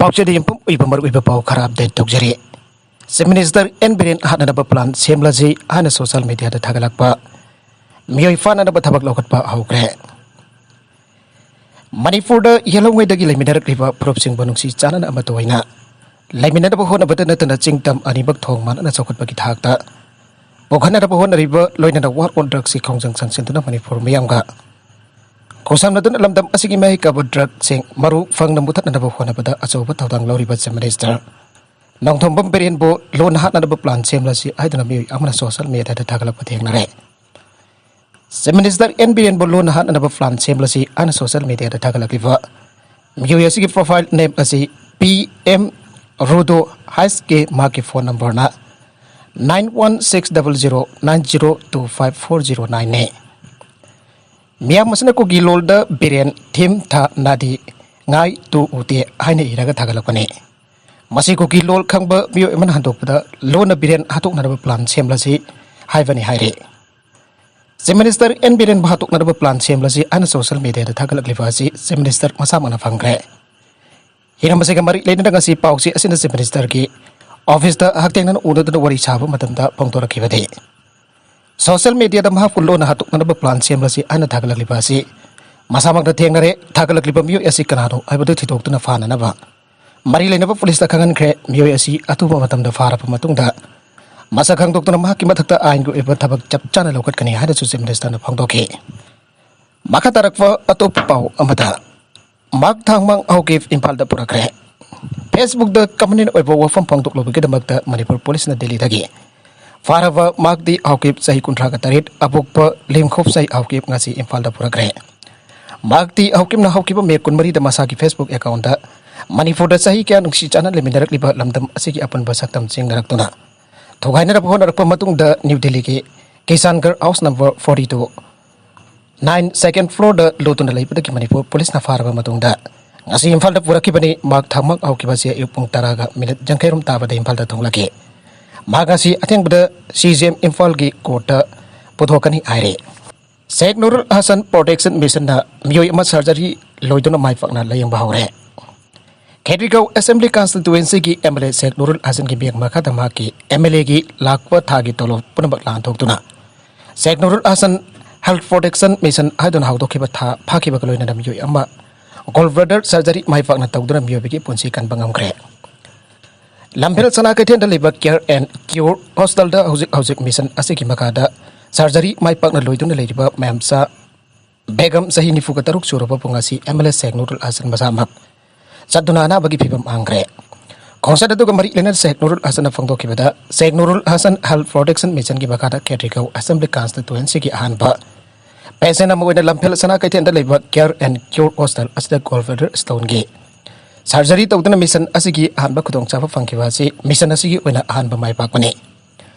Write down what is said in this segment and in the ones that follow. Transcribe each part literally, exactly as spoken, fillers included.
ꯄꯥꯎꯆꯦꯗ ꯌꯨꯝꯐꯝ ꯑꯣꯏꯕ ꯃꯔꯨꯑꯣꯏꯕ ꯄꯥꯎ ꯈꯔ ꯑꯞꯗꯦꯠ ꯇꯧꯖꯔꯤ꯫ ꯆꯤꯐ ꯃꯤꯅꯤꯁꯇꯔ ꯑꯦꯟ ꯕꯤꯔꯦꯟ ꯍꯥꯠꯅꯅꯕ ꯄ꯭ꯂꯥꯟ ꯁꯦꯝꯂꯁꯤ ꯍꯥꯏꯅ ꯁꯣꯁꯤꯌꯦꯜ ꯃꯤꯗꯤꯌꯥꯗ ꯊꯥꯒꯠꯂꯛꯄ꯫ ꯃꯤꯑꯣꯏ ꯐꯥꯅꯅꯕ ꯊꯕꯛ ꯂꯧꯈꯠꯄ ꯍꯧꯈ꯭ꯔꯦ꯫ ꯃꯅꯤꯄꯨꯔꯗ ꯌꯦꯜꯍꯧꯉꯩꯗꯒꯤ ꯂꯩꯃꯤꯟꯅꯔꯛꯂꯤꯕ ꯐꯨꯔꯨꯞꯁꯤꯡꯕꯨ ꯅꯨꯡꯁꯤ ꯆꯥꯟꯅꯅ ꯑꯃꯠꯇ ꯑꯣꯏꯅ ꯂꯩꯃꯤꯟꯅꯅꯕ ꯍꯣꯠꯅꯕꯗ ꯅꯠꯇꯅ ꯆꯤꯡ ꯇꯝ ꯑꯅꯤꯃꯛ ꯊꯣꯡ ꯃꯥꯟꯅꯅ ꯆꯥꯎꯈꯠꯄꯒꯤ ꯊꯥꯛꯇ ꯄꯨꯈꯠꯅꯅꯕ ꯍꯣꯠꯅꯔꯤꯕ, ꯂꯣꯏꯅꯅ war on drugsꯀꯤ ꯈꯣꯡꯖꯪ ꯆꯪꯁꯤꯟꯗꯨꯅ ꯃꯅꯤꯄꯨꯔ ꯃꯤꯌꯥꯝꯒ ꯈꯨꯠꯁꯝꯅꯗꯨꯅ ꯂꯝꯗꯝ ꯑꯁꯤꯒꯤ ꯃꯍꯩ ꯀꯥꯕ ꯗ꯭ꯔꯒꯁꯤꯡ ꯃꯔꯨ ꯐꯪꯅ ꯃꯨꯊꯠꯅꯅꯕ ꯍꯣꯠꯅꯕꯗ ꯑꯆꯧꯕ ꯊꯧꯗꯥꯡ ꯂꯧꯔꯤꯕ ꯆꯤꯐ ꯃꯤꯅꯤꯁꯇꯔ ꯅꯣꯡꯊꯣꯝꯕꯝ ꯕꯤꯔꯦꯟꯕꯨ ꯂꯣꯟꯅ ꯍꯥꯠꯅꯅꯕ ꯄ꯭ꯂꯥꯟ ꯁꯦꯝꯂꯁꯤ ꯍꯥꯏꯗꯨꯅ ꯃꯤꯑꯣꯏ ꯑꯃꯅ ꯁꯣꯁꯤꯌꯦꯜ ꯃꯤꯗꯤꯌꯥꯗ ꯊꯥꯒꯠꯂꯛꯄ ꯊꯦꯡꯅꯔꯦ꯫ ꯆꯤꯐ ꯃꯤꯅꯤꯁꯇꯔ ꯑꯦꯟ ꯕꯤꯔꯦꯟꯕꯨ ꯂꯣꯟꯅ ꯍꯥꯠꯅꯅꯕ ꯄ꯭ꯂꯥꯟ ꯁꯦꯝꯂꯁꯤ ꯍꯥꯏꯅ ꯁꯣꯁꯤꯌꯦꯜ ꯃꯤꯗꯤꯌꯥꯗ ꯊꯥꯒꯠꯂꯛꯂꯤꯕ ꯃꯤꯑꯣꯏ ꯑꯁꯤꯒꯤ ꯄ꯭ꯔꯣꯐꯥꯏꯜ ꯅꯦꯝ ꯑꯁꯤ ꯄꯤ ꯑꯦꯝ ꯔꯨꯗꯣ ꯍꯥꯏꯁꯀꯦ, ꯃꯍꯥꯛꯀꯤ ꯐꯣꯟ ꯅꯝꯕꯔꯅ nine one six double zero nine zero two five four zero nineꯅꯤ꯫ ꯃꯤꯌꯥꯝ ꯑꯁꯤꯅ ꯀꯨꯀꯤ ꯂꯣꯜꯗ ꯕꯤꯔꯦꯟ ꯊꯤꯝ ꯊꯥ ꯅꯥꯗꯤ ꯉꯥꯏ ꯇꯨ ꯎꯇꯦ ꯍꯥꯏꯅ ꯏꯔꯒ ꯊꯥꯒꯠꯂꯛꯄꯅꯤ꯫ ꯃꯁꯤ ꯀꯨꯀꯤ ꯂꯣꯜ ꯈꯪꯕ ꯃꯤꯑꯣꯏ ꯑꯃꯅ ꯍꯟꯗꯣꯛꯄꯗ ꯂꯣꯟꯅ ꯕꯤꯔꯦꯟ ꯍꯥꯠꯇꯣꯛꯅꯅꯕ ꯄ꯭ꯂꯥꯟ ꯁꯦꯝꯂꯁꯤ ꯍꯥꯏꯕꯅꯤ ꯍꯥꯏꯔꯤ꯫ ꯆꯤꯐ ꯃꯤꯅꯤꯁꯇꯔ ꯑꯦꯟ ꯕꯤꯔꯦꯟꯕꯨ ꯍꯥꯠꯇꯣꯛꯅꯅꯕ ꯄ꯭ꯂꯥꯟ ꯁꯦꯝꯂꯁꯤ ꯍꯥꯏꯅ ꯁꯣꯁꯤꯌꯦꯜ ꯃꯤꯗꯤꯌꯥꯗ ꯊꯥꯒꯠꯂꯛꯂꯤꯕ ꯑꯁꯤ ꯆꯤꯐ ꯃꯤꯅꯤꯁꯇꯔ ꯃꯁꯥꯃꯛꯅ ꯐꯪꯈ꯭ꯔꯦ꯫ ꯍꯤꯔꯝ ꯑꯁꯤꯒ ꯃꯔꯤ ꯂꯩꯅꯅ ꯉꯁꯤ ꯄꯥꯎꯆꯦ ꯑꯁꯤꯅ ꯆꯤꯐ ꯃꯤꯅꯤꯁꯇꯔꯒꯤ ꯑꯣꯐꯤꯁꯇ ꯍꯛꯊꯦꯡꯅꯅ ꯎꯅꯗꯨꯅ ꯋꯥꯔꯤ ꯁꯥꯕ ꯃꯇꯝꯗ ꯐꯣꯡꯗꯣꯔꯛꯈꯤꯕꯅꯤ꯫ ꯁꯣꯁꯤꯌꯦꯜ ꯃꯤꯗꯤꯌꯥꯗ ꯃꯍꯥꯛꯄꯨ ꯂꯣꯟꯅ ꯍꯥꯠꯇꯣꯛꯅꯅꯕ ꯄ꯭ꯂꯥꯟ ꯁꯦꯝꯂꯁꯤ ꯍꯥꯏꯅ ꯊꯥꯒꯠꯂꯛꯂꯤꯕ ꯑꯁꯤ ꯃꯁꯥꯃꯛꯅ ꯊꯦꯡꯅꯔꯦ꯫ ꯊꯥꯒꯠꯂꯛꯂꯤꯕ ꯃꯤꯑꯣꯏ ꯑꯁꯤ ꯀꯅꯥꯅꯣ ꯍꯥꯏꯕꯗꯨ ꯊꯤꯗꯣꯛꯇꯨꯅ ꯐꯥꯅꯅꯕ ꯃꯔꯤ ꯂꯩꯅꯕ ꯄꯨꯂꯤꯁꯇ ꯈꯪꯍꯟꯈ꯭ꯔꯦ꯫ ꯃꯤꯑꯣꯏ ꯑꯁꯤ ꯑꯊꯨꯕ ꯃꯇꯝꯗ ꯐꯥꯔꯕ ꯃꯇꯨꯡꯗ ꯃꯁꯛ ꯈꯪꯗꯣꯛꯇꯨꯅ ꯃꯍꯥꯛꯀꯤ ꯃꯊꯛꯇ ꯑꯥꯏꯟꯒꯤ ꯑꯣꯏꯕ ꯊꯕꯛ ꯆꯞ ꯆꯥꯅ ꯂꯧꯈꯠꯀꯅꯤ ꯍꯥꯏꯅꯁꯨ ꯆꯤꯐ ꯃꯤꯅꯤꯁꯇꯔꯅ ꯐꯣꯡꯗꯣꯛꯈꯤ꯫ ꯃꯈꯥ ꯇꯥꯔꯛꯄ ꯑꯇꯣꯞꯄ ꯄꯥꯎ ꯑꯃꯗ, ꯃꯥꯔꯛ ꯊꯥꯡꯃꯥꯡ ꯍꯥꯎꯀꯤꯞ ꯏꯝꯐꯥꯜꯗ ꯄꯨꯔꯛꯈ꯭ꯔꯦ꯫ ꯐꯦꯁꯕꯨꯛꯇ ꯀꯃꯟ ꯑꯣꯏꯕ ꯋꯥꯐꯝ ꯐꯣꯡꯗꯣꯛꯂꯨꯕꯒꯤꯗꯃꯛꯇ ꯃꯅꯤꯄꯨꯔ ꯄꯨꯂꯤꯁꯅ ꯗꯤꯜꯂꯤꯗꯒꯤ ꯐꯥꯔꯕ ꯃꯥꯔꯛ ꯗꯤ ꯍꯥꯎꯀꯤꯞ, ꯆꯍꯤ ꯀꯨꯟꯊ꯭ꯔꯥꯒ ꯇꯔꯦꯠ, ꯑꯄꯣꯛꯄ ꯂꯤꯝꯈꯣꯞ ꯆꯍꯤ ꯍꯥꯎꯀꯤꯞ ꯉꯁꯤ ꯏꯝꯐꯥꯜꯗ ꯄꯨꯔꯛꯈ꯭ꯔꯦ꯫ ꯃꯥꯔꯛ ꯗꯤ ꯍꯥꯎꯀꯤꯞꯅ ꯍꯧꯈꯤꯕ ꯃꯦ ꯀꯨꯟꯃꯔꯤꯗ ꯃꯁꯥꯒꯤ ꯐꯦꯁꯕꯨꯛ ꯑꯦꯀꯥꯎꯟꯗ ꯃꯅꯤꯄꯨꯔꯗ ꯆꯍꯤ ꯀꯌꯥ ꯅꯨꯡꯁꯤ ꯆꯥꯟꯅ ꯂꯩꯃꯤꯟꯅꯔꯛꯂꯤꯕ ꯂꯝꯗꯝ ꯑꯁꯤꯒꯤ ꯑꯄꯨꯟꯕ ꯁꯛꯇꯝ ꯆꯦꯡꯅꯔꯛꯇꯨꯅ ꯊꯨꯒꯥꯏꯅꯔꯛꯄ ꯍꯣꯠꯅꯔꯛꯄ ꯃꯇꯨꯡꯗ ꯅ꯭ꯌꯨ ꯗꯤꯜꯂꯤꯒꯤ Kishangarh house number forty two nine second ꯐ꯭ꯂꯣꯔꯗ ꯂꯣꯠꯇꯨꯅ ꯂꯩꯕꯗꯒꯤ ꯃꯅꯤꯄꯨꯔ ꯄꯨꯂꯤꯁꯅ ꯐꯥꯔꯕ ꯃꯇꯨꯡꯗ ꯉꯁꯤ ꯏꯝꯐꯥꯜꯗ ꯄꯨꯔꯛꯈꯤꯕꯅꯤ꯫ ꯃꯥꯔꯛ ꯊꯥꯡꯃꯥꯡ ꯍꯥꯎꯀꯤꯞ ꯑꯁꯤ ꯑꯌꯨꯛ ꯄꯨꯡ ꯇꯔꯥꯒ ꯃꯤꯅꯤꯠ ꯌꯥꯡꯈꯩꯔꯣꯝ ꯇꯥꯕꯗ ꯏꯝꯐꯥꯜꯗ ꯊꯨꯡꯂꯛꯈꯤ꯫ ꯃꯍꯥꯛ ꯉꯁꯤ ꯑꯊꯦꯡꯕꯗ ꯁꯤ ꯖꯤ ꯑꯦꯝ ꯏꯝꯐꯥꯜꯒꯤ ꯀꯣꯔꯠꯇ ꯄꯨꯊꯣꯛꯀꯅꯤ ꯍꯥꯏꯔꯦ꯫ ꯁꯦꯈ ꯅꯨꯔꯨꯜ ꯍꯁꯟ ꯄ꯭ꯔꯣꯇꯦꯛꯁꯟ ꯃꯤꯁꯟꯅ ꯃꯤꯑꯣꯏ ꯑꯃ ꯁꯔꯖꯔꯤ ꯂꯣꯏꯗꯨꯅ ꯃꯥꯏ ꯄꯥꯛꯅ ꯂꯥꯌꯦꯡꯕ ꯍꯧꯔꯦ꯫ ꯈꯦꯇ꯭ꯔꯤꯒꯥꯎ ꯑꯦꯁꯦꯝꯕ꯭ꯂꯤ ꯀꯟꯁꯇꯤꯇ꯭ꯋꯦꯟꯁꯤꯒꯤ ꯑꯦꯝ ꯑꯦꯜ ꯑꯦ ꯁꯦꯈ ꯅꯨꯔꯨꯜ ꯍꯁꯟꯒꯤ ꯃꯤꯌꯦꯡ ꯃꯈꯥꯗ ꯃꯍꯥꯛꯀꯤ ꯑꯦꯝ ꯑꯦꯜ ꯑꯦꯒꯤ ꯂꯥꯛꯄ ꯊꯥꯒꯤ ꯇꯣꯂꯣꯞ ꯄꯨꯝꯅꯃꯛ ꯂꯥꯟꯊꯣꯛꯇꯨꯅ ꯁꯦꯈ ꯅꯨꯔꯨꯜ ꯍꯁꯟ ꯍꯦꯜꯊ ꯄ꯭ꯔꯣꯇꯦꯛꯁꯟ ꯃꯤꯁꯟ ꯍꯥꯏꯗꯨꯅ ꯍꯧꯗꯣꯛꯈꯤꯕ ꯊꯥ ꯐꯥꯈꯤꯕꯒ ꯂꯣꯏꯅꯅ ꯃꯤꯑꯣꯏ ꯑꯃ ꯒꯣꯜ ꯕ꯭ꯂꯦꯗꯔ ꯁꯔꯖꯔꯤ ꯃꯥꯏ ꯄꯥꯛꯅ ꯇꯧꯗꯨꯅ ꯃꯤꯑꯣꯏꯕꯒꯤ ꯄꯨꯟꯁꯤ ꯀꯟꯕ ꯉꯝꯈ꯭ꯔꯦ꯫ ꯂꯝꯐꯦꯜ ꯁꯅꯥ ꯀꯩꯊꯦꯜꯗ ꯂꯩꯕ ꯀꯦꯌꯔ ꯑꯦꯟ ꯀ꯭ꯌꯨꯔ ꯍꯣꯁꯇꯦꯜꯗ ꯍꯧꯖꯤꯛ ꯍꯧꯖꯤꯛ ꯃꯤꯁꯟ ꯑꯁꯤꯒꯤ ꯃꯈꯥꯗ ꯁꯔꯖꯔꯤ ꯃꯥꯏ ꯄꯥꯛꯅ ꯂꯣꯏꯗꯨꯅ ꯂꯩꯔꯤꯕ ꯃꯌꯥꯝꯆꯥ ꯕꯦꯒꯝ, ꯆꯍꯤ ꯅꯤꯐꯨꯒ ꯇꯔꯨꯛ ꯁꯨꯔꯕ ꯄꯨꯡ ꯑꯁꯤ ꯑꯦꯝ ꯑꯦꯜ ꯑꯦ ꯁꯦꯈ ꯅꯨꯔꯨꯜ ꯍꯁꯟ ꯃꯁꯥꯃꯛ ꯆꯠꯇꯨꯅ ꯑꯅꯥꯕꯒꯤ ꯐꯤꯕꯝ ꯍꯪꯈ꯭ꯔꯦ꯫ ꯈꯣꯡꯆꯠ ꯑꯗꯨꯒ ꯃꯔꯤ ꯂꯩꯅꯅ ꯁꯦꯈ ꯅꯨꯔꯨꯜ ꯍꯁꯟꯅ ꯐꯣꯡꯗꯣꯛꯈꯤꯕꯗ, ꯁꯦꯈ ꯅꯨꯔꯨꯜ ꯍꯁꯟ ꯍꯦꯜꯊ ꯄ꯭ꯔꯣꯇꯦꯛꯁꯟ ꯃꯤꯁꯟꯒꯤ ꯃꯈꯥꯗ ꯈꯦꯇ꯭ꯔꯤꯒꯥꯎ ꯑꯦꯁꯦꯝꯕ꯭ꯂꯤ ꯀꯟꯁꯇꯤꯇ꯭ꯋꯦꯟꯁꯤꯒꯤ ꯑꯍꯥꯟꯕ ꯄꯦꯁꯦꯟ ꯑꯃ ꯑꯣꯏꯅ ꯂꯝꯐꯦꯜ ꯁꯅꯥ ꯀꯩꯊꯦꯜꯗ ꯂꯩꯕ ꯀꯦꯌꯔ ꯑꯦꯟ ꯀ꯭ꯌꯨꯔ ꯍꯣꯁꯇꯦꯜ ꯑꯁꯤꯗ ꯒꯣꯜ ꯕ꯭ꯂꯦꯗꯔ ꯁ꯭ꯇꯣꯟꯒꯤ ꯁꯔꯖꯔꯤ ꯇꯧꯗꯨꯅ ꯃꯤꯁꯟ ꯑꯁꯤꯒꯤ ꯑꯍꯥꯟꯕ ꯈꯨꯗꯣꯡꯆꯥꯕ ꯐꯪꯈꯤꯕ ꯑꯁꯤ ꯃꯤꯁꯟ ꯑꯁꯤꯒꯤ ꯑꯣꯏꯅ ꯑꯍꯥꯟꯕ ꯃꯥꯏ ꯄꯥꯛꯄꯅꯤ꯫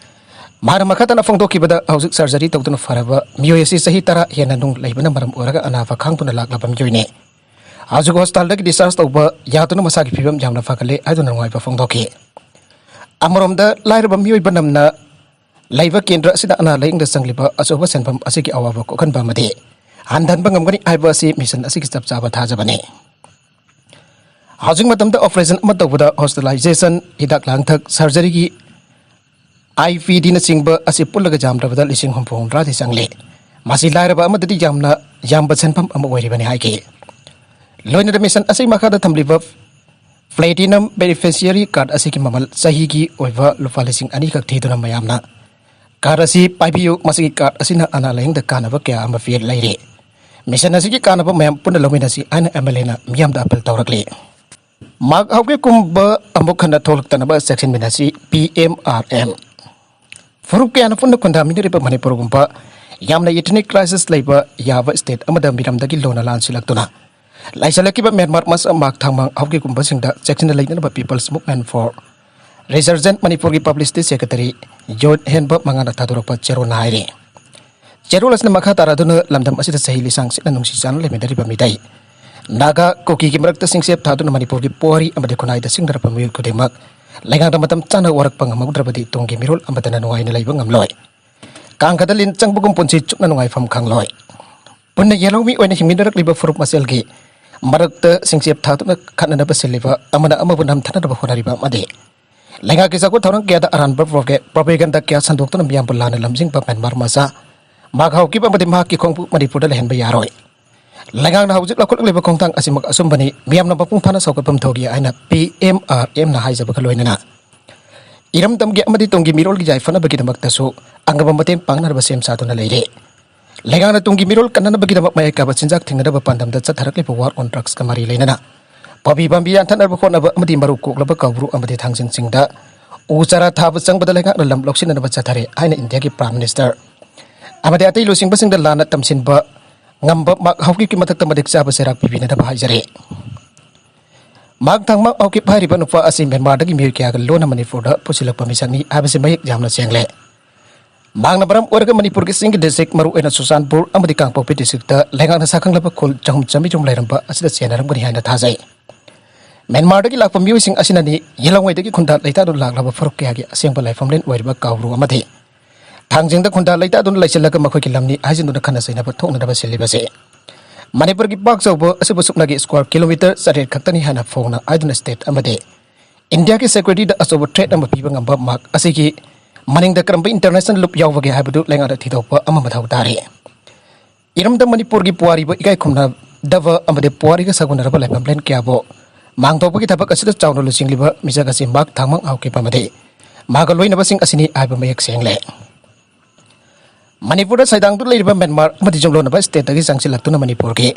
ꯃꯍꯥꯛꯅ ꯃꯈꯥ ꯇꯥꯅ ꯐꯣꯡꯗꯣꯛꯈꯤꯕꯗ, ꯍꯧꯖꯤꯛ ꯁꯔꯖꯔꯤ ꯇꯧꯗꯨꯅ ꯐꯔꯕ ꯃꯤꯑꯣꯏ ꯑꯁꯤ ꯆꯍꯤ ꯇꯔꯥ ꯍꯦꯟꯅ ꯅꯨꯡ ꯂꯩꯕꯅ ꯃꯔꯝ ꯑꯣꯏꯔꯒ ꯑꯅꯥꯕ ꯈꯥꯡꯗꯨꯅ ꯂꯥꯛꯂꯕ ꯃꯤꯑꯣꯏꯅꯤ꯫ ꯍꯧꯖꯤꯛ ꯍꯣꯁꯄꯤꯇꯥꯜꯗꯒꯤ ꯗꯤꯁꯆꯥꯔꯖ ꯇꯧꯕ ꯌꯥꯗꯨꯅ ꯃꯁꯥꯒꯤ ꯐꯤꯕꯝ ꯌꯥꯝꯅ ꯐꯒꯠꯂꯦ ꯍꯥꯏꯗꯨꯅ ꯅꯨꯡꯉꯥꯏꯕ ꯐꯣꯡꯗꯣꯛꯈꯤ꯫ ꯑꯃꯔꯣꯝꯗ, ꯂꯥꯏꯔꯕ ꯃꯤꯑꯣꯏꯕ ꯅꯝꯅ ꯂꯩꯕ ꯀꯦꯟꯗ꯭ꯔ ꯑꯁꯤꯗ ꯑꯅꯥ ꯂꯥꯌꯦꯡꯗ ꯆꯪꯂꯤꯕ ꯑꯆꯧꯕ ꯁꯦꯟꯐꯝ ꯑꯁꯤꯒꯤ ꯑꯋꯥꯕ ꯀꯣꯛꯍꯟꯕ ꯑꯃꯗꯤ ꯍꯟꯊꯍꯟꯕ ꯉꯝꯒꯅꯤ ꯍꯥꯏꯕ ꯑꯁꯤ ꯃꯤꯁꯟ ꯑꯁꯤꯒꯤ ꯆꯞ ꯆꯥꯕ ꯊꯥꯖꯕꯅꯤ꯫ ꯍꯧꯖꯤꯛ ꯃꯇꯝꯗ ꯑꯣꯄꯔꯦꯁꯟ ꯑꯃ ꯇꯧꯕꯗ ꯍꯣꯁꯄꯤꯇꯥꯂꯥꯏꯖꯦꯁꯟ, ꯍꯤꯗꯥꯛ ꯂꯥꯡꯊꯛ, ꯁꯔꯖꯔꯤꯒꯤ ꯑꯥꯏ ꯄꯤ ꯗꯤꯅꯆꯤꯡꯕ ꯑꯁꯤ ꯄꯨꯜꯂꯒ ꯌꯥꯝꯗ꯭ꯔꯕꯗ ꯂꯤꯁꯤꯡ ꯍꯨꯝꯐꯨ ꯍꯨꯝꯗ꯭ꯔꯥꯗꯤ ꯆꯪꯂꯤ꯫ ꯃꯁꯤ ꯂꯥꯏꯔꯕ ꯑꯃꯗꯗꯤ ꯌꯥꯝꯅ ꯌꯥꯝꯕ ꯁꯦꯟꯐꯝ ꯑꯃ ꯑꯣꯏꯔꯤꯕꯅꯤ ꯍꯥꯏꯈꯤ꯫ ꯂꯣꯏꯅꯅ ꯃꯤꯁꯟ ꯑꯁꯤ ꯃꯈꯥꯗ ꯊꯝꯂꯤꯕ ꯄ꯭ꯂꯦꯇꯤꯅꯝ ꯕꯦꯅꯤꯐꯤꯁꯤꯌꯔꯤ ꯀꯥꯔꯗ ꯑꯁꯤꯒꯤ ꯃꯃꯜ ꯆꯍꯤꯒꯤ ꯑꯣꯏꯕ ꯂꯨꯄꯥ ꯂꯤꯁꯤꯡ ꯑꯅꯤꯈꯛ ꯊꯤꯗꯨꯅ ꯃꯌꯥꯝꯅ ꯀꯥꯔꯗ ꯑꯁꯤ ꯄꯥꯏꯕꯤꯌꯨ, ꯃꯁꯤꯒꯤ ꯀꯥꯔꯗ ꯑꯁꯤꯅ ꯑꯅꯥ ꯂꯥꯌꯦꯡꯗ ꯀꯥꯟꯅꯕ ꯀꯌꯥ ꯑꯃ ꯄꯤ ꯂꯩꯔꯤ꯫ ꯃꯤꯁꯟ ꯑꯁꯤꯒꯤ ꯀꯥꯟꯅꯕ ꯃꯌꯥꯝ ꯄꯨꯟꯅ ꯂꯧꯃꯤꯟꯅꯁꯤ ꯍꯥꯏꯅ ꯑꯦꯝ ꯑꯦꯜ ꯑꯦꯅ ꯃꯤꯌꯥꯝꯗ ꯑꯄꯤꯜ ꯇꯧꯔꯛꯂꯤ꯫ ꯃꯍꯥꯛ ꯍꯧꯖꯤꯛꯀꯨꯝꯕ ꯑꯃꯨꯛ ꯍꯟꯅ ꯊꯣꯛꯂꯛꯇꯅꯕ ꯆꯦꯛꯁꯤꯟꯃꯤꯟꯅꯁꯤ, ꯄꯤ ꯑꯦꯝ ꯑꯥꯔ ꯑꯦꯝ꯫ ꯐꯨꯔꯨꯞ ꯀꯌꯥꯅ ꯄꯨꯟꯅ ꯈꯨꯟꯗꯥꯃꯤꯟꯅꯔꯤꯕ ꯃꯅꯤꯄꯨꯔꯒꯨꯝꯕ ꯌꯥꯝꯅ ꯏꯊꯅꯤꯛ ꯀ꯭ꯔꯥꯏꯁꯤꯁ ꯂꯩꯕ ꯌꯥꯕ ꯁ꯭ꯇꯦꯠ ꯑꯃꯗ ꯃꯤꯔꯝꯗꯒꯤ ꯂꯣꯟꯅ ꯂꯥꯟꯁꯤꯜꯂꯛꯇꯨꯅ ꯂꯩꯁꯜꯂꯛꯈꯤꯕ ꯃ꯭ꯌꯥꯟꯃꯥꯔ, ꯃꯁ, ꯃꯥꯛ, ꯊꯥꯡꯃꯥꯡ, ꯍꯥꯎꯀꯤꯒꯨꯝꯕꯁꯤꯡꯗ ꯆꯦꯛꯁꯤꯟꯅ ꯂꯩꯅꯅꯕ People's Movement for Resurgence ꯃꯅꯤꯄꯨꯔꯒꯤ ꯄꯕ꯭ꯂꯤꯁꯤꯇꯤ ꯁꯦꯀ꯭ꯔꯦꯇꯔꯤ ꯌꯣꯠ ꯍꯦꯟꯕ ꯃꯉꯥꯅ ꯊꯥꯗꯣꯔꯛꯄ ꯆꯦꯔꯣꯜꯅ ꯍꯥꯏꯔꯤ꯫ ꯆꯦꯔꯣꯜ ꯑꯁꯤꯅ ꯃꯈꯥ ꯇꯥꯔꯗꯨꯅ ꯂꯝꯗꯝ ꯑꯁꯤꯗ ꯆꯍꯤ ꯂꯤꯁꯥꯡ ꯁꯤꯠꯅ ꯅꯨꯡꯁꯤ ꯆꯥꯟꯅ ꯂꯩꯃꯤꯟꯅꯔꯤꯕ ꯃꯤꯇꯩ, ꯅꯥꯒꯥ, ꯀꯨꯀꯤꯒꯤ ꯃꯔꯛꯇ ꯁꯤꯡꯆꯦꯞ ꯊꯥꯗꯨꯅ ꯃꯅꯤꯄꯨꯔꯒꯤ ꯄꯨꯋꯥꯔꯤ ꯑꯃꯗꯤ ꯈꯨꯟꯅꯥꯏꯗ ꯁꯤꯡꯅꯔꯛꯄ ꯃꯤꯑꯣꯏ ꯈꯨꯗꯤꯡꯃꯛ ꯂꯩꯉꯥꯛꯅ ꯃꯇꯝ ꯆꯥꯅ ꯋꯥꯔꯛꯄ ꯉꯝꯍꯧꯗ꯭ꯔꯕꯗꯤ ꯇꯨꯡꯒꯤ ꯃꯤꯔꯣꯜ ꯑꯃꯠꯇꯅ ꯅꯨꯡꯉꯥꯏꯅ ꯂꯩꯕ ꯉꯝꯂꯣꯏ꯫ ꯀꯥꯡꯈꯗ ꯂꯤꯟ ꯆꯪꯕꯒꯨꯝ ꯄꯨꯟꯁꯤ ꯆꯨꯞꯅ ꯅꯨꯡꯉꯥꯏꯐꯝ ꯈꯪꯂꯣꯏ꯫ ꯄꯨꯟꯅ ꯌꯦꯜꯍꯧꯃꯤ ꯑꯣꯏꯅ ꯍꯤꯡꯃꯤꯟꯅꯔꯛꯂꯤꯕ ꯐꯨꯔꯨꯞ ꯃꯁꯦꯜꯒꯤ ꯃꯔꯛꯇ ꯁꯤꯡꯆꯦꯞ ꯊꯥꯗꯨꯅ ꯈꯠꯅꯅꯕ ꯁꯤꯜꯂꯤꯕ ꯑꯃꯅ ꯑꯃꯕꯨ ꯅꯝꯊꯅꯅꯕ ꯍꯣꯠꯅꯔꯤꯕ ꯑꯃꯗꯤ ꯂꯩꯉꯥꯛꯀꯤ ꯆꯥꯎꯈꯠ ꯊꯧꯔꯥꯡ ꯀꯌꯥꯗ ꯑꯔꯥꯟꯕ propaganda ꯀꯌꯥ ꯁꯟꯗꯣꯛꯇꯨꯅ ꯃꯤꯌꯥꯝꯕꯨ ꯂꯥꯟꯅ ꯂꯝꯖꯤꯡꯕ ꯃ꯭ꯌꯥꯟꯃꯥꯔ ꯃꯆꯥ ꯃꯥꯒ ꯍꯥꯎꯀꯤꯞ ꯑꯃꯗꯤ ꯃꯍꯥꯛꯀꯤ ꯈꯣꯡꯕꯨ ꯃꯅꯤꯄꯨꯔꯗ ꯂꯩꯍꯟꯕ ꯌꯥꯔꯣꯏ꯫ ꯂꯩꯉꯥꯛꯅ ꯍꯧꯖꯤꯛ ꯂꯧꯈꯠꯂꯛꯂꯤꯕ ꯈꯣꯡꯊꯥꯡ ꯑꯁꯤꯃꯛ ꯑꯆꯨꯝꯕꯅꯤ, ꯃꯤꯌꯥꯝꯅ ꯃꯄꯨꯡ ꯐꯥꯅ ꯁꯧꯒꯠꯐꯝ ꯊꯣꯛꯏ ꯍꯥꯏꯅ P M R M ꯅ ꯍꯥꯏꯖꯕꯒ ꯂꯣꯏꯅꯅ ꯏꯔꯝꯗꯝꯒꯤ ꯑꯃꯗꯤ ꯇꯨꯡꯒꯤ ꯃꯤꯔꯣꯜꯒꯤ ꯌꯥꯏꯐꯅꯕꯒꯤꯗꯃꯛꯇꯁꯨ ꯑꯉꯝꯕ ꯃꯇꯦꯡ ꯄꯥꯡꯅꯅꯕ ꯁꯦꯝ ꯁꯥꯗꯨꯅ ꯂꯩꯔꯤ꯫ ꯂꯩꯉꯥꯛꯅ ꯇꯨꯡꯒꯤ ꯃꯤꯔꯣꯜ ꯀꯟꯅꯅꯕꯒꯤꯗꯃꯛ ꯃꯌꯥꯏ ꯀꯥꯕ ꯆꯤꯟꯖꯥꯛ ꯊꯤꯡꯅꯅꯕ ꯄꯥꯟꯗꯝꯗ ꯆꯠꯊꯔꯛꯂꯤꯕ war on drugsꯀ ꯃꯔꯤ ꯂꯩꯅꯅ ꯄꯥꯝꯕꯤ ꯄꯥꯝꯕꯤ ꯌꯥꯟꯊꯠꯅꯕ ꯍꯣꯠꯅꯕ ꯑꯃꯗꯤ ꯃꯔꯨ ꯀꯣꯛꯂꯕ ꯀꯧꯕ꯭ꯔꯨ ꯑꯃꯗꯤ ꯊꯥꯡꯖꯤꯡꯁꯤꯡꯗ ꯎ ꯆꯥꯔꯥ ꯊꯥꯕ ꯆꯪꯕꯗ ꯂꯩꯉꯥꯛꯅ ꯂꯝ ꯂꯧꯁꯤꯟꯅꯅꯕ ꯆꯠꯊꯔꯦ ꯍꯥꯏꯅ ꯏꯟꯗꯤꯌꯥꯒꯤ Prime Minister ꯑꯃꯗꯤ ꯑꯇꯩ ꯂꯨꯆꯤꯡꯕꯁꯤꯡꯗ ꯂꯥꯟꯅ ꯇꯝꯁꯤꯟꯕ ꯉꯝꯕ ꯃꯥꯛ ꯍꯥꯎꯀꯤꯞꯀꯤ ꯃꯊꯛꯇ ꯃꯇꯤꯛ ꯆꯥꯕ ꯆꯩꯔꯥꯛ ꯄꯤꯕꯤꯅꯅꯕ ꯍꯥꯏꯖꯔꯤ꯫ ꯃꯥꯛ ꯊꯥꯡꯃꯥꯛ ꯍꯥꯎꯀꯤꯞ ꯍꯥꯏꯔꯤꯕ ꯅꯨꯄꯥ ꯑꯁꯤ ꯃ꯭ꯌꯥꯟꯃꯥꯔꯗꯒꯤ ꯃꯤꯑꯣꯏ ꯀꯌꯥꯒ ꯂꯣꯟꯅ ꯃꯅꯤꯄꯨꯔꯗ ꯄꯨꯁꯤꯜꯂꯛꯄ ꯃꯤꯁꯛꯅꯤ ꯍꯥꯏꯕꯁꯤ ꯃꯌꯦꯛ ꯌꯥꯝꯅ ꯁꯦꯡꯂꯦ꯫ ꯃꯍꯥꯛꯅ ꯃꯔꯝ ꯑꯣꯏꯔꯒ ꯃꯅꯤꯄꯨꯔꯒꯤ ꯆꯤꯡꯒꯤ district, ꯃꯔꯨꯑꯣꯏꯅ ꯆꯨꯔꯆꯥꯟꯄꯨꯔ ꯑꯃꯗꯤ ꯀꯥꯡꯄꯣꯛꯄꯤ districtꯇ ꯂꯩꯉꯥꯛꯅ ꯁꯥꯈꯪꯂꯕ ꯈꯨꯜ ꯆꯍꯨꯝ ꯆꯥꯝꯃꯔꯤ ꯆꯨꯝ ꯂꯩꯔꯝꯕ ꯑꯁꯤꯗ ꯆꯦꯟꯅꯔꯝꯒꯅꯤ ꯍꯥꯏꯅ ꯊꯥꯖꯩ꯫ ꯃ꯭ꯌꯥꯟꯃꯥꯔꯗꯒꯤ ꯂꯥꯛꯄ ꯃꯤꯑꯣꯏꯁꯤꯡ ꯑꯁꯤꯅꯅꯤ ꯌꯦꯜꯍꯧꯉꯩꯗꯒꯤ ꯈꯨꯟꯗꯥ ꯂꯩꯇꯥꯗꯨꯅ ꯂꯥꯛꯂꯕ ꯐꯨꯔꯨꯞ ꯀꯌꯥꯒꯤ ꯑꯁꯦꯡꯕ ꯂꯥꯏꯐꯝꯂꯦꯟ ꯑꯣꯏꯔꯤꯕ ꯀꯥꯎꯔꯨ ꯑꯃꯗꯤ ꯊꯥꯡꯖꯤꯡꯗ ꯈꯨꯟꯗꯥ ꯂꯩꯇꯥꯗꯨꯅ ꯂꯩꯁꯤꯜꯂꯒ ꯃꯈꯣꯏꯒꯤ ꯂꯝꯅꯤ ꯍꯥꯏꯖꯤꯟꯗꯨꯅ ꯈꯠꯅ ꯆꯩꯅꯕ ꯊꯣꯛꯅꯅꯕ ꯁꯤꯜꯂꯤꯕꯁꯤ꯫ ꯃꯅꯤꯄꯨꯔꯒꯤ ꯄꯥꯛ ꯆꯥꯎꯕ ꯑꯁꯤꯕꯨ ꯁꯨꯞꯅꯒꯤ square kilometre ꯆꯥꯇ꯭ꯔꯦꯠ ꯈꯛꯇꯅꯤ ꯍꯥꯏꯅ ꯐꯣꯡꯅ ꯍꯥꯏꯗꯨꯅ state ꯑꯃꯗꯤ ꯏꯟꯗꯤꯌꯥꯒꯤ securityꯗ ꯑꯆꯧꯕ threat ꯑꯃ ꯄꯤꯕ ꯉꯝꯕ ꯃꯥꯛ ꯑꯁꯤꯒꯤ ꯃꯅꯤꯡꯗ ꯀꯔꯝꯕ international loop ꯌꯥꯎꯕꯒꯦ ꯍꯥꯏꯕꯗꯨ ꯂꯩꯉꯥꯛꯅ ꯊꯤꯗꯣꯛꯄ ꯑꯃ ꯃꯊꯧ ꯇꯥꯔꯤ꯫ ꯏꯔꯝꯗꯝ ꯃꯅꯤꯄꯨꯔꯒꯤ ꯄꯨꯋꯥꯔꯤꯕꯨ ꯏꯀꯥꯏ ꯈꯨꯝꯅꯗꯕ ꯑꯃꯗꯤ ꯄꯨꯋꯥꯔꯤꯒ ꯁꯥꯒꯣꯟꯅꯔꯕ ꯂꯥꯏꯐꯝꯂꯦꯟ ꯀꯌꯥꯕꯨ ꯃꯥꯡꯊꯣꯛꯄꯒꯤ ꯊꯕꯛ ꯑꯁꯤꯗ ꯆꯥꯎꯅ ꯂꯨꯆꯤꯡꯂꯤꯕ ꯃꯤꯁꯛ ꯑꯁꯤ ꯃꯥꯛ ꯊꯥꯡꯃꯥꯡ ꯍꯥꯎꯀꯤꯞ ꯑꯃꯗꯤ ꯃꯥꯒ ꯂꯣꯏꯅꯕꯁꯤꯡ ꯑꯁꯤꯅꯤ ꯍꯥꯏꯕ ꯃꯌꯦꯛ ꯁꯦꯡꯂꯦ꯫ ꯃꯅꯤꯄꯨꯔꯗ ꯁꯩꯗꯥꯡꯗꯨꯅ ꯂꯩꯔꯤꯕ ꯃ꯭ꯌꯥꯟꯃꯥꯔ ꯑꯃꯗꯤ ꯌꯨꯝꯂꯣꯟꯅꯕ stateꯇꯒꯤ ꯆꯪꯁꯤꯜꯂꯛꯇꯨꯅ ꯃꯅꯤꯄꯨꯔꯒꯤ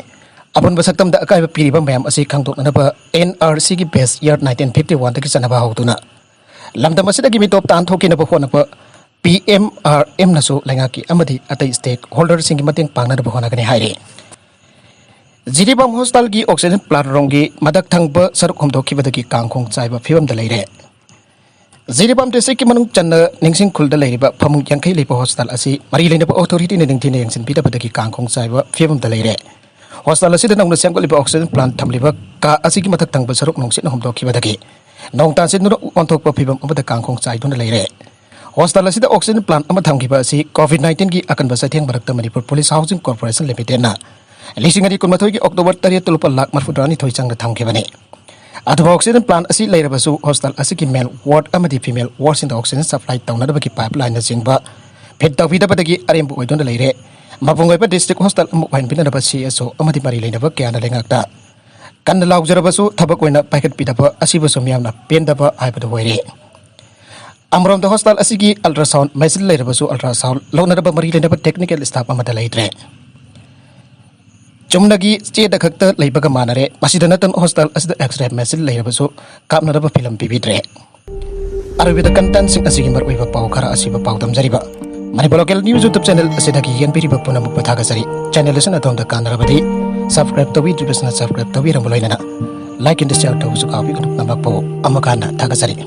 ꯑꯄꯨꯟꯕ ꯁꯛꯇꯝꯗ ꯑꯀꯥꯏꯕ ꯄꯤꯔꯤꯕ ꯃꯌꯥꯝ ꯑꯁꯤ ꯈꯪꯗꯣꯛꯅꯅꯕ N R Cꯒꯤ base year nineteen fifty oneꯗꯒꯤ ꯆꯠꯅꯕ ꯍꯧꯗꯨꯅ ꯂꯝꯗꯝ ꯑꯁꯤꯗꯒꯤ ꯃꯤꯇꯣꯞ ꯇꯥꯟꯊꯣꯛꯈꯤꯅꯕ ꯍꯣꯠꯅꯕ P M R Mꯅꯁꯨ ꯂꯩꯉꯥꯛꯀꯤ ꯑꯃꯗꯤ ꯑꯇꯩ stakeholderꯁꯤꯡꯒꯤ ꯃꯇꯦꯡ ꯄꯥꯡꯅꯅꯕ ꯍꯣꯠꯅꯒꯅꯤ ꯍꯥꯏꯔꯤ꯫ ꯖꯤꯔꯤꯕꯥꯝ hospitalꯒꯤ oxygen plant ꯔꯣꯝꯒꯤ ꯃꯊꯛ ꯊꯪꯕ ꯁꯔꯨꯛ ꯍꯨꯝꯗꯣꯛꯈꯤꯕꯗꯒꯤ ꯀꯥꯡꯈꯣꯡ ꯆꯥꯏꯕ ꯐꯤꯕꯝꯗ ꯂꯩꯔꯦ꯫ ꯖꯤꯔꯤꯕꯥꯝ districtꯀꯤ ꯃꯅꯨꯡ ꯆꯟꯅ ꯅꯤꯡꯁꯤꯡ ꯈꯨꯜꯗ ꯂꯩꯔꯤꯕ ꯐꯃꯨꯡ ꯌꯥꯡꯈꯩ ꯂꯩꯕ hospital ꯑꯁꯤ ꯃꯔꯤ ꯂꯩꯅꯕ authorityꯅ ꯅꯤꯡꯊꯤꯅ ꯌꯦꯡꯁꯤꯟꯕꯤꯗꯕꯗꯒꯤ ꯀꯥꯡꯈꯣꯡ ꯆꯥꯏꯕ ꯐꯤꯕꯝꯗ ꯂꯩꯔꯦ꯫ Hospital ꯑꯁꯤꯗ ꯅꯧꯅ ꯁꯦꯝꯒꯠꯂꯤꯕ oxygen plant ꯊꯝꯂꯤꯕ ꯀꯥ ꯑꯁꯤꯒꯤ ꯃꯊꯛ ꯊꯪꯕ ꯁꯔꯨꯛ ꯅꯨꯡꯁꯤꯠꯅ ꯍꯨꯝꯗꯣꯛꯈꯤꯕꯗꯒꯤ ꯅꯣꯡ ꯇꯥꯁꯤꯟꯗꯨꯅ ꯑꯣꯟꯊꯣꯛꯄ ꯐꯤꯕꯝ ꯑꯃꯗ ꯀꯥꯡꯈꯣꯡ ꯆꯥꯏꯗꯨꯅ ꯂꯩꯔꯦ꯫ Hospital ꯑꯁꯤꯗ oxygen plant ꯑꯃ ꯊꯝꯈꯤꯕ ꯑꯁꯤ COVID nineteenꯒꯤ ꯑꯀꯟꯕ ꯆꯩꯊꯦꯡ ꯃꯔꯛꯇ ꯃꯅꯤꯄꯨꯔ Police Housing Corporation Limitedꯅ ꯂꯤꯁꯤꯡ ꯑꯅꯤ ꯀꯨꯟꯃꯥꯊꯣꯏꯒꯤ ꯑꯣꯛꯇꯣꯕꯔ ꯇꯔꯦꯠꯇ ꯂꯨꯄꯥ ꯂꯥꯈ ꯃꯔꯤꯐꯨꯇꯔꯥꯅꯤꯊꯣꯏ ꯆꯪꯅ ꯊꯝꯈꯤꯕꯅꯤ꯫ ꯑꯗꯨꯕꯨ ꯑꯣꯛꯁꯤꯖꯦꯟ ꯄ꯭ꯂꯥꯟ ꯑꯁꯤ ꯂꯩꯔꯕꯁꯨ ꯍꯣꯁꯇꯦꯜ ꯑꯁꯤꯒꯤ ꯃꯦꯜ ꯋꯥꯔꯗ ꯑꯃꯗꯤ ꯐꯤꯃꯦꯜ ꯋꯥꯔꯗꯁꯤꯡꯗ ꯑꯣꯛꯁꯤꯖꯦꯟ ꯁꯄ꯭ꯂꯥꯏ ꯇꯧꯅꯅꯕꯒꯤ ꯄꯥꯏꯞꯂꯥꯏꯟꯅꯆꯤꯡꯕ ꯐꯤꯠ ꯇꯧꯕꯤꯗꯕꯗꯒꯤ ꯑꯔꯦꯝꯕ ꯑꯣꯏꯗꯨꯅ ꯂꯩꯔꯦ꯫ ꯃꯄꯨꯡ ꯑꯣꯏꯕ ꯗꯤꯁꯇ꯭ꯔꯤꯛ ꯍꯣꯁꯇꯦꯜ ꯑꯃ ꯑꯣꯏꯍꯟꯕꯤꯅꯅꯕ ꯁꯤ ꯑꯦꯁ ꯑꯣ ꯑꯃꯗꯤ ꯃꯔꯤ ꯂꯩꯅꯕ ꯀꯌꯥꯅ ꯂꯩꯉꯥꯛꯇ ꯀꯟꯅ ꯂꯥꯎꯖꯔꯕꯁꯨ ꯊꯕꯛ ꯑꯣꯏꯅ ꯄꯥꯏꯈꯠꯄꯤꯗꯕ ꯑꯁꯤꯕꯨꯁꯨ ꯃꯤꯌꯥꯝꯅ ꯄꯦꯟꯗꯕ ꯍꯥꯏꯕꯗꯨ ꯑꯣꯏꯔꯦ꯫ ꯑꯃꯔꯣꯝꯗ ꯍꯣꯁꯇꯦꯜ ꯑꯁꯤꯒꯤ ꯑꯜꯇ꯭ꯔꯥꯁꯥꯎꯟ ꯃꯦꯆꯤꯟ ꯂꯩꯔꯕꯁꯨ ꯑꯜꯇ꯭ꯔꯥꯁꯥꯎꯟ ꯂꯧꯅꯅꯕ ꯃꯔꯤ ꯂꯩꯅꯕ ꯇꯦꯛꯅꯤꯀꯦꯜ ꯁ꯭ꯇꯥꯐ ꯑꯃꯠꯇ ꯂꯩꯇ꯭ꯔꯦ꯫ ꯆꯨꯝꯅꯒꯤ ꯆꯦꯗ ꯈꯛꯇ ꯂꯩꯕꯒ ꯃꯥꯟꯅꯔꯦ꯫ ꯃꯁꯤꯗ ꯅꯠꯇꯅ ꯍꯣꯁꯇꯦꯜ ꯑꯁꯤꯗ ꯑꯦꯛꯁꯔꯦ ꯃꯦꯆꯤꯟ ꯂꯩꯔꯕꯁꯨ ꯀꯥꯞꯅꯅꯕ ꯐꯤꯂꯝ ꯄꯤꯕꯤꯗ꯭ꯔꯦ꯫ ꯑꯔꯣꯏꯕꯗ ꯀꯟꯇꯦꯟꯁꯤꯡ ꯑꯁꯤꯒꯤ ꯃꯔꯨꯑꯣꯏꯕ ꯄꯥꯎ ꯈꯔ ꯑꯁꯤꯕ ꯄꯥꯎꯗꯝꯖꯔꯤꯕ Manipur local news YouTube channel ꯑꯁꯤꯗꯒꯤ ꯌꯦꯡꯕꯤꯔꯤꯕ ꯄꯨꯝꯅꯃꯛꯄꯨ ꯊꯥꯒꯠꯆꯔꯤ꯫ ꯆꯦꯅꯦꯜ ꯑꯁꯤꯅ ꯑꯗꯣꯝꯗ ꯀꯥꯟꯅꯔꯕꯗꯤ ꯁꯕꯁꯀ꯭ꯔꯥꯏꯕ ꯇꯧꯕꯤꯗ꯭ꯔꯤꯕꯁꯤꯅ ꯁꯕꯁꯀ꯭ꯔꯥꯏꯕ ꯇꯧꯕꯤꯔꯝꯕ ꯂꯣꯏꯅꯅ ꯂꯥꯏꯛ ꯑꯦꯟ ꯁꯤꯌꯥꯔ ꯇꯧꯕꯁꯨ ꯀꯥꯎꯕꯤꯒꯅꯨ꯫ ꯅꯃꯛꯄꯨ ꯑꯃꯨꯛ ꯍꯟꯅ ꯊꯥꯒꯠꯆꯔꯤ꯫